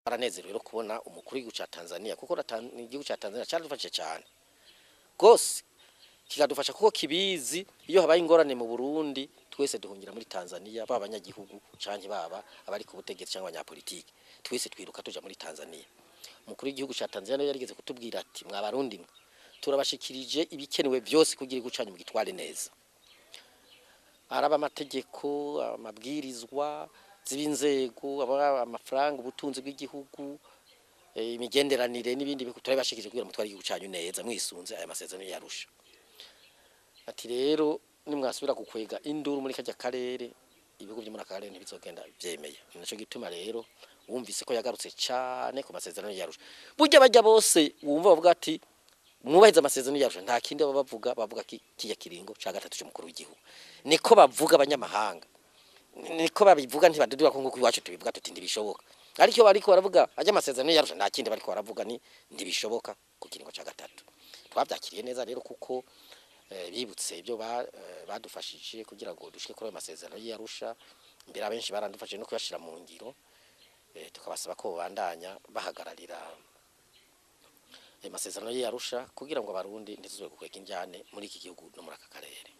Twaranezerewe rero kubona umukuru w'igihugu ca Tanzania, kuko igihugu ca Tanzania caradufashije cane gose, kikadufasha kuko kibizi iyo habaye ingorane mu Burundi twese duhungira muri Tanzania, baba abanyagihugu canke baba abari ku butegetsi canke abanyapolitike, twese twiruka tuja muri Tanzania. Umukuru w'igihugu ca Tanzania nawe yarigeze kutubwira ati: "Mwa Barundi mwe, turabashikirije ibikenewe vyose kugira igihugu canyu mugitware neza." Araba amategeko, amabwirizwa z'inzego, aba amafaranga, ubutunzi bw'igihugu, imigenderanire n'ibindi bihugu, turabashikirije kugira mutware igihugu canyu neza mwisunze aya masezerano y'Arusha. Ati rero nimwasubira gukwega induru muri kajya karere, ibihugu byo muri aka karere ntibizogenda vyemeye. Ni naco gituma rero wumvise ko yagarutse cane ku masezerano y'Arusha. Burya bajya bose wumva bavuga ati mwubahirize amasezerano y'Arusha, nta kindi baba bavuga, bavuga kiya kiringo ca gatatu c'umukuru w'igihugu. Niko bavuga abanyamahanga, niko babivuga, ntibadudura ko nkuko iwacu tubivuga tuti ntibishoboka. Ariko iyo bariko baravuga ajya amasezerano y'Arusha, nta kindi bariko baravuga, ni ntibishoboka ku kiringo ca gatatu. Twavyakiriye neza rero kuko bibutse ibyo badufashije kugira ngo dushike kuri ayo masezerano y'Arusha. Mbere abenshi barandufashije no kuyashira mu ngiro, tukabasaba ko bobandanya bahagararira ayo masezerano y'Arusha kugira ngo Abarundi ntituzwe gukwega injyane muri iki gihugu no muri aka karere.